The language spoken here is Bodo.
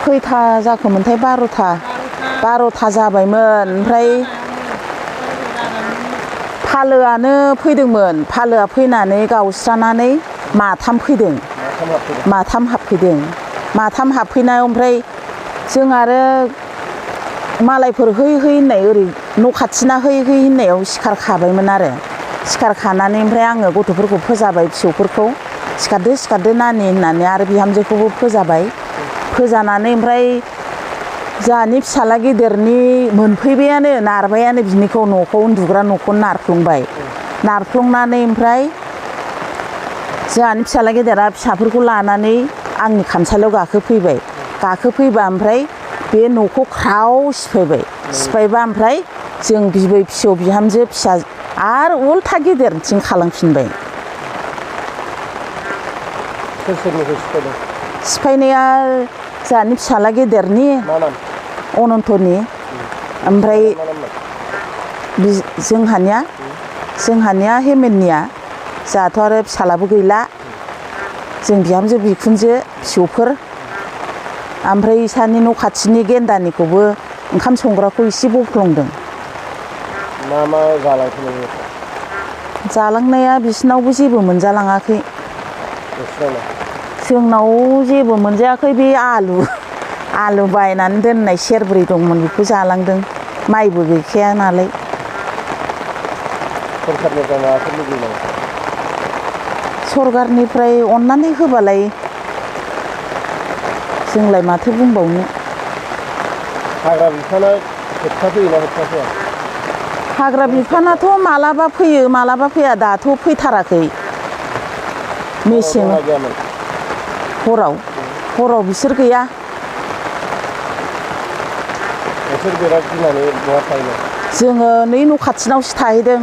खैथा जाखोमोनथाय 12था जाबायमोन। ओमफ्राय फालोआनो फैदोंमोन। फालोआ फैनानै गावस्रानानै माथाम फैदों। माथाम हाबफैदों। माथाम हाबफैनायाव ओमफ्राय जों आरो मालायफोर है होननाय ओरै न' खाथिना है होननायाव सिखार खाबायमोन आरो। सिखार खानानै ओमफ्राय आङो गथ'फोरखौ फोजाबाय, फिसौफोरखौ सिखारदो नानि होननानै आरो बिहामजोखौबो फोजाबाय। फोजानानै ओमफ्राय जोंहानि फिसाला गेदेरनि मोनफैबायानो, नारबायानो बिनिखौ, न'खौ उन्दुग्रा न'खौ नारफ्लंबाय। नारफ्लंनानै ओमफ्राय जोंहानि फिसाला गेदेरा फिसाफोरखौ लानानै आंनि खामसालियाव गाखोफैबाय। गाखोफैबा ओमफ्राय बे न'खौ ख्राव सिफायबाय। सिफायबा ओमफ्राय जों बिबै फिसौ बिहामजो फिसा आरो उल्था गेदेरथिं खालामफिनबाय। सोर सोरनिखौ सिफायदों? सिफायनाया जोंहानि फिसाला गेदेरनि अनन्तनि, ओमफ्राय जोंहानिया हेमेननिया। जोंहाथ' आरो फिसालाबो गैला, जों बिहामजो बिखुनजो फिसौफोर। ओमफ्राय इसानि न' खाथिनि गेन्दानिखौबो ओंखाम संग्राखौ एसे बफ्लंदों। मा जालांखो? जालांनाया बिसिनावबो जेबो मोनजालाङाखै। जोंनाव जेबो मोनजायाखै। बे आलु बायनानै दोननाय सेरब्रै दंमोन, बेखौ जालांदों। माइबो गैखाया नालाय। सरखारनिफ्राय माबाफोर लुबैयो नामा? सरखारनिफ्राय अननानै होबालाय जोंलाय माथो बुंबावनो। हाग्रा बिफाना होबथा फैयोना होबथा फैया? हाग्रा बिफानाथ' मालाबा फैयो मालाबा फैया। दाथ' फैथाराखै। मेसें हराव बिसोर गैया। बिसोर बिराद गिनानै बहा थायोमोन? जोङो नै न' खाथिनावसो थाहैदों।